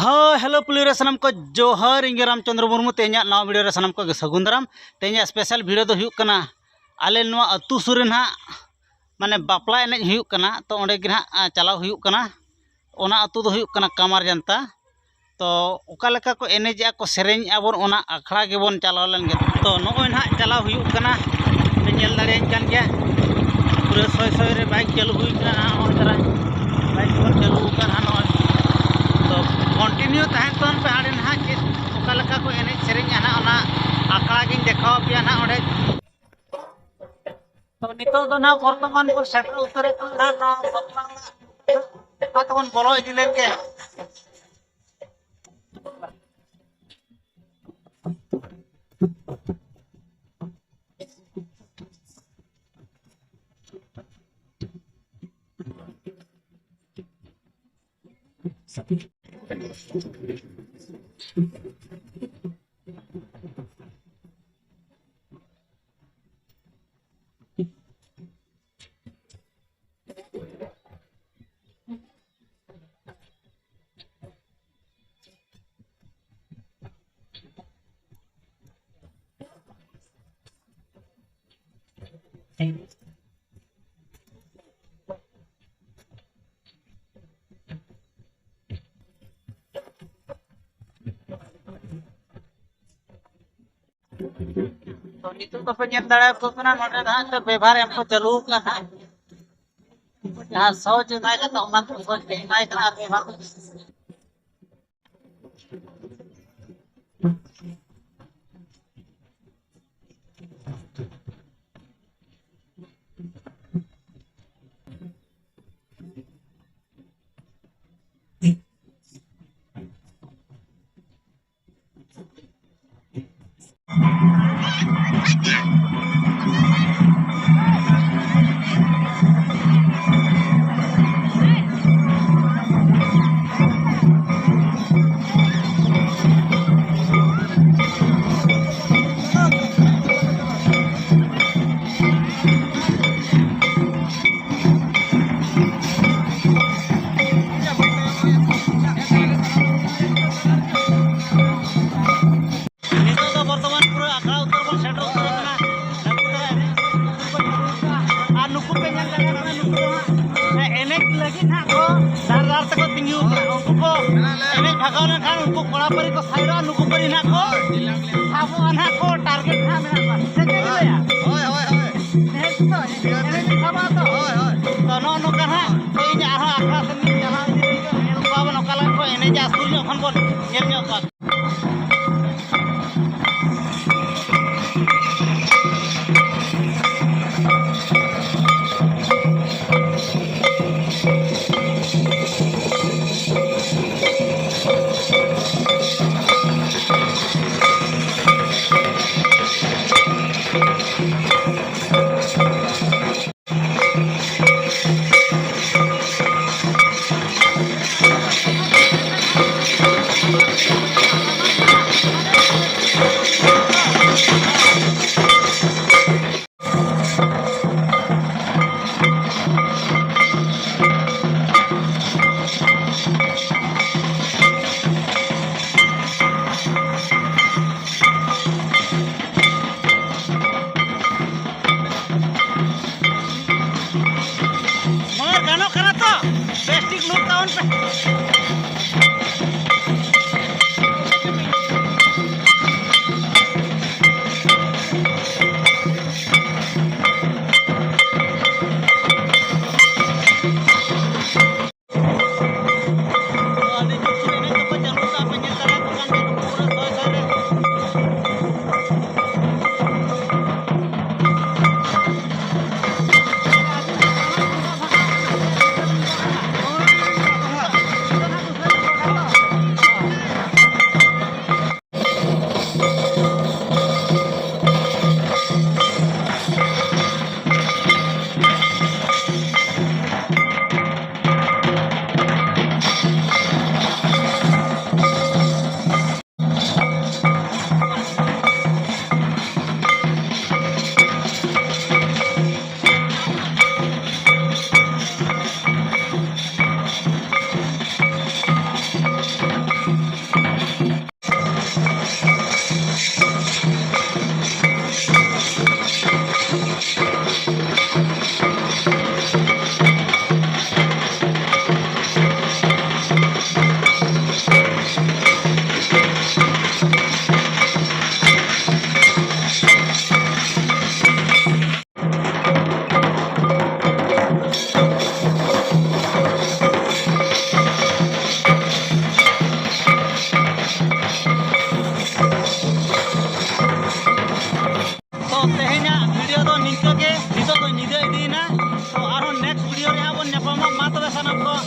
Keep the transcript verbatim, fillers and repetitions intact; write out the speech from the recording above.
ᱦᱳᱭ, ᱦᱮᱞᱳ ᱯᱩᱞᱤ ᱨᱮ ᱥᱟᱱᱟᱢ ᱠᱚ ᱡᱚᱦᱟᱨ᱾ ᱤᱧ ᱜᱮ ᱨᱟᱢᱪᱚᱸᱫᱽᱨᱚ ᱢᱩᱨᱢᱩ᱾ ᱛᱮᱦᱮᱧᱟᱜ ᱱᱟᱣᱟ ᱵᱷᱤᱰᱤᱭᱳ ᱨᱮ ᱥᱟᱱᱟᱢ ᱠᱚᱜᱮ ᱥᱟᱹᱜᱩᱱ ᱫᱟᱨᱟᱢ᱾ ᱛᱮᱦᱮᱧᱟᱜ ᱥᱯᱮᱥᱟᱞ ᱵᱷᱤᱰᱤᱭᱳ ᱫᱚ ᱦᱩᱭᱩᱜ ᱠᱟᱱᱟ, ᱟᱞᱮ ᱱᱚᱣᱟ ᱟᱹᱛᱩ ᱥᱩᱨ ᱨᱮ ᱱᱟᱦᱟᱜ ᱢᱟᱱᱮ ᱵᱟᱯᱞᱟ ᱮᱱᱮᱡ ᱦᱩᱭᱩᱜ ᱠᱟᱱᱟ, ᱛᱚ ᱚᱸᱰᱮ ᱜᱮ ᱱᱟᱦᱟᱜ, ᱟ, ᱪᱟᱞᱟᱣ ᱦᱩᱭᱩᱜ ᱠᱟᱱᱟ᱾ ᱚᱱᱟ ᱟᱹᱛᱩ ᱫᱚ ᱦᱩᱭᱩᱜ ᱠᱟᱱᱟ ᱠᱟᱢᱟᱨ ᱡᱟᱱᱛᱟ᱾ ᱛᱚ ᱚᱠᱟ ᱞᱮᱠᱟ ᱠᱚ ᱮᱱᱮᱡᱮᱜᱼᱟ ᱠᱚ, ᱥᱮᱨᱮᱧᱮᱜᱼᱟ ᱵᱚᱱ, ᱚᱱᱟ ᱟᱠᱷᱲᱟ ᱜᱮᱵᱚᱱ ᱪᱟᱞᱟᱣ ᱞᱮᱱ ᱜᱮ᱾ ᱛᱚ ᱱᱚᱜᱼᱚᱭ ᱱᱟᱦᱟᱜ ᱪᱟᱞᱟᱣ ᱦᱩᱭᱩᱜ ᱠᱟᱱᱟ, ᱯᱮ ᱧᱮᱞ ᱫᱟᱲᱮᱭᱟᱹᱧ ᱠᱟᱱ ᱜᱮᱭᱟ, ᱯᱩᱨᱟᱹ ᱥᱚᱭ ᱥᱚᱭ ᱨᱮ ᱵᱟᱭᱤᱠ ᱪᱟᱹᱞᱩ ᱦᱩᱭ ᱠᱟᱱᱟ, ᱱᱚᱜᱼᱚᱭ ᱛᱟᱨᱟ ᱵᱟᱭᱤᱠ ᱠᱚ ᱪᱟᱹᱞᱩ ᱟᱠᱟᱱᱟ ᱱᱚᱜᱼᱚᱭ᱾ ᱛᱚ ᱠᱚᱱᱴᱤᱱᱤᱭᱩ ᱛᱟᱦᱮᱱ ᱛᱟᱵᱚᱱ ᱯᱮ ᱦᱟᱸᱰᱮ ᱱᱟᱦᱟᱜ, ᱪᱮᱫ ᱚᱠᱟ ᱞᱮᱠᱟ ᱠᱚ ᱮᱱᱮᱡ ᱥᱮᱨᱮᱧᱟ ᱱᱟᱦᱟᱜ, ᱚᱱᱟ ᱟᱠᱷᱲᱟ ᱜᱤᱧ ᱫᱮᱠᱷᱟᱣ ᱟᱯᱮᱭᱟ ᱱᱟᱦᱟᱜ ᱚᱸᱰᱮ᱾ ᱛᱚ ᱱᱤᱛᱚᱜ ᱫᱚ ᱱᱟᱦᱟᱜ ᱵᱚᱨᱛᱚᱢᱟᱱ ᱵᱚᱱ ᱥᱮᱴᱮᱨ ᱩᱛᱟᱹᱨᱚᱜ ᱠᱟᱱᱟ ᱱᱟᱦᱟᱜ ᱱᱚᱣᱟ ᱵᱟᱯᱞᱟ ᱚᱲᱟᱜ᱾ ᱢᱟ ᱛᱚᱵᱚᱱ ᱵᱚᱞᱚ ᱤᱫᱤ ᱞᱮᱱ ᱜᱮ᱾ ᱛᱚ ᱱᱤᱛᱚᱜ ᱫᱚᱯᱮ ᱧᱮᱞ ᱫᱟᱲᱮᱭᱟᱠᱚ ᱠᱟᱱᱟ, ᱱᱚᱰᱮ ᱫᱚ ᱦᱟᱸᱜ ᱵᱮᱵᱷᱟᱨ ᱮᱢ ᱠᱚ ᱪᱟᱹᱞᱩ ᱟᱠᱟᱫᱟ ᱦᱟᱸᱜ᱾ ᱡᱟᱦᱟᱸ ᱥᱚᱦᱚᱡ ᱮᱢᱟᱭ ᱠᱟᱛᱮ ᱚᱱᱟ ᱠᱚ ᱥᱚᱦᱚᱡ ᱮᱢᱟᱭ ᱠᱟᱱᱟ ᱟᱨ ᱵᱮᱵᱷᱟᱨ ᱠᱚ᱾ ᱱᱟᱦᱟᱜ ᱠᱚ ᱰᱟᱦᱟᱨ ᱰᱟᱦᱟᱨ ᱛᱮᱠᱚ ᱛᱤᱸᱜᱩ ᱠᱟᱱᱟ᱾ ᱩᱱᱠᱩ ᱠᱚ ᱮᱱᱮᱡ ᱵᱷᱟᱜᱟᱣ ᱞᱮᱱᱠᱷᱟᱱ ᱩᱱᱠᱩ ᱠᱚᱲᱟ ᱯᱟᱹᱨᱤ ᱠᱚ ᱥᱟᱭᱨᱟ, ᱱᱩᱠᱩ ᱯᱟᱹᱨᱤ ᱱᱟᱦᱟᱜ ᱠᱚ ᱥᱟᱵᱚᱜᱼᱟ ᱱᱟᱦᱟᱜ ᱠᱚ, target ᱱᱟᱦᱟᱜ ᱢᱮᱱᱟᱜ ᱠᱚᱣᱟ᱾ ᱥᱮ ᱪᱮᱫ ᱵᱤᱱ ᱞᱟᱹᱭᱟ? ᱦᱳᱭ, ᱦᱳᱭ, ᱦᱳᱭ᱾ ᱮᱱᱮᱡ ᱛᱚ, ᱮᱱᱮᱡ ᱵᱤᱱ ᱥᱟᱵᱚᱜᱼᱟ ᱛᱚ? ᱦᱳᱭ, ᱦᱳᱭ᱾ ᱛᱚ, ᱱᱚᱜᱼᱚ ᱱᱚᱝᱠᱟ ᱱᱟᱦᱟᱜ ᱛᱮᱦᱮᱧ ᱟᱨᱦᱚᱸ ᱟᱠᱷᱲᱟ ᱥᱮᱱ ᱵᱤᱱ ᱪᱟᱞᱟᱣ ᱤᱫᱤ ᱞᱮᱱᱠᱷᱟᱱ ᱧᱮᱞ ᱠᱚᱣᱟ ᱵᱚᱱ ᱚᱠᱟ ᱞᱮᱠᱟ ᱠᱚ ᱮᱱᱮᱡᱟ, ᱥᱩᱨ ᱧᱚᱜ ᱠᱷᱚᱱ ᱵᱚᱱ ᱧᱮᱞ ᱧᱚᱜ ᱠᱚᱣᱟ᱾ ᱢᱟ ᱜᱟᱱᱚᱜ ᱠᱟᱱᱟ ᱛᱚ? ᱵᱮᱥ ᱴᱷᱤᱠ ᱞᱩᱠ ᱛᱟᱵᱚᱱ ᱯᱮ᱾ ᱠᱟᱱᱟ ᱠᱚ᱾